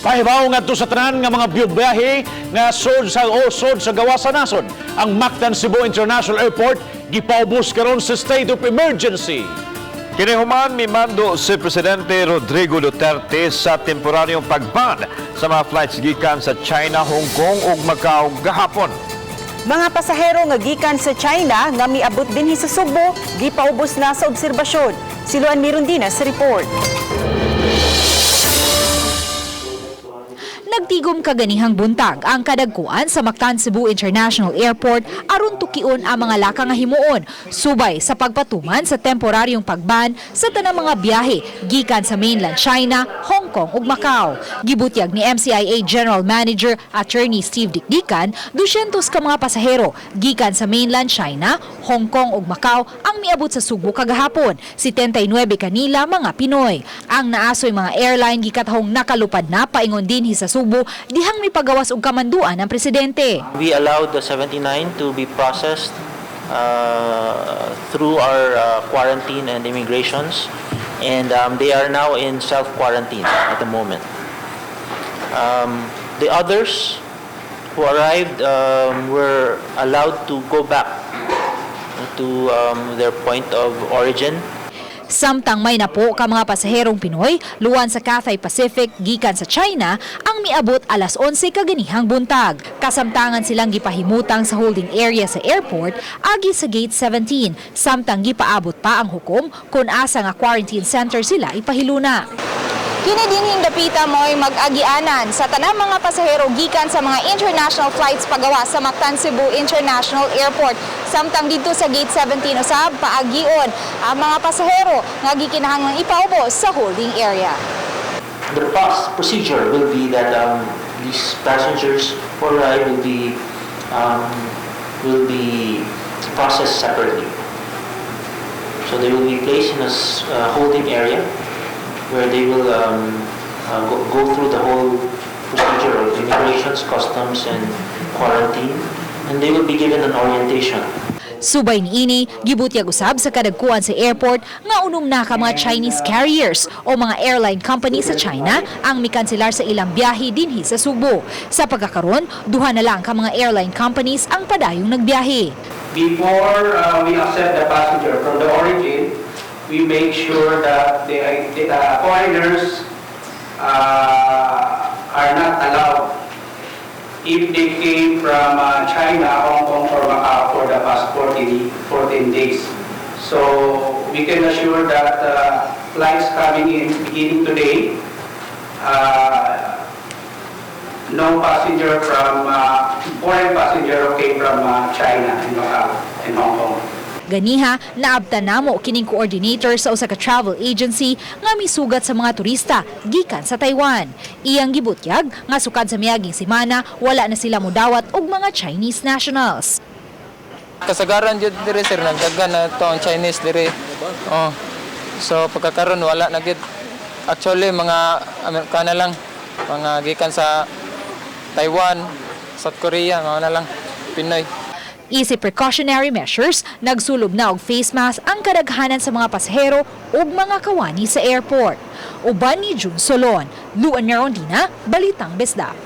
Pahibaw ngadto sa tanan nga mga biyahe nga sud sa o sud sa gawas sa nasod. Ang Mactan Cebu International Airport gipaubos karon sa state of emergency. Kini human mimando si Presidente Rodrigo Duterte sa temporaryong pagban sa mga flights gikan sa China, Hong Kong ug Macau gahapon. Mga pasahero nga gikan sa China nga miabot dinhi sa Sugbo, gipaubos na sa obserbasyon. Si Luan Mirondina sa report. Nagtigom kaganihang buntag ang kadagkuan sa Mactan Cebu International Airport aron tukion ang mga laka nga himuon subay sa pagpatuman sa temporaryong pagban sa tanang mga biyahe gikan sa mainland China, Hong Kong ug Macau. Gibutyag ni MCIA General Manager Attorney Steve Dicdican, 200 ka mga pasahero gikan sa mainland China, Hong Kong ug Macau ang miabot sa Sugbo kagahapon. 79 kanila mga Pinoy. Ang naasoy mga airline gikatahong nakalupad na paingon dinhi sa Sugbo dihang mipagawas og kamanduan ang presidente. We allowed the 79 to be processed through our quarantine and immigrations, and they are now in self-quarantine at the moment. The others who arrived were allowed to go back to their point of origin. Samtang may napo ka mga pasaherong Pinoy, luwan sa Cathay Pacific gikan sa China, ang miabot alas 11 kaganihang buntag. Kasamtangan silang gipahimutang sa holding area sa airport agi sa Gate 17, samtang gipaabot pa ang hukom kung asa nga quarantine center sila ipahiluna. Kini dinhing dapita mo'y mag-agianan sa tanang mga pasahero gikan sa mga international flights pagawa sa Mactan Cebu International Airport. Samtang didto sa Gate 17 usab paagion ang mga pasahero nga gikinahanglang ipaubos sa holding area. The procedure will be that these passengers who arrive will be processed separately. So they will be placed in a holding area where they will go through the whole procedure of immigrations, customs, and quarantine, and they will be given an orientation. Subay niini, gibutyag usab sa kadagkuan sa airport nga unom na ka mga Chinese carriers o mga airline company sa China ang mikanselar sa ilang biyahe dinhi sa Sugbo. Sa pagkakaron, duha na lang ka mga airline companies ang padayong nagbiyahe. Before we accept the passenger from the origin, we make sure that the foreigners are not allowed if they came from China, Hong Kong, or Macau for the past 14 days. So we can assure that flights coming in beginning today, no passenger from, foreign passenger who came from China and Macau and Hong Kong. Ganiha, naabtan namo kining coordinator sa usa ka travel agency nga misugat sa mga turista gikan sa Taiwan. Iyang gibutyag nga sukad sa miaging semana wala na sila modawat og mga Chinese nationals. Kasagaran jud diri, sir, nagdagan na to ang Chinese diri. Oh. So pagkakaron wala na gid. Actually, mga Amerikana lang, mga gikan sa Taiwan, South Korea, mga na lang Pinoy. Isip precautionary measures, nagsulob na og face mask ang kadaghanan sa mga pasahero ug mga kawani sa airport. Uban ni June Solon, Luan Merondina, Balitang Bisdak.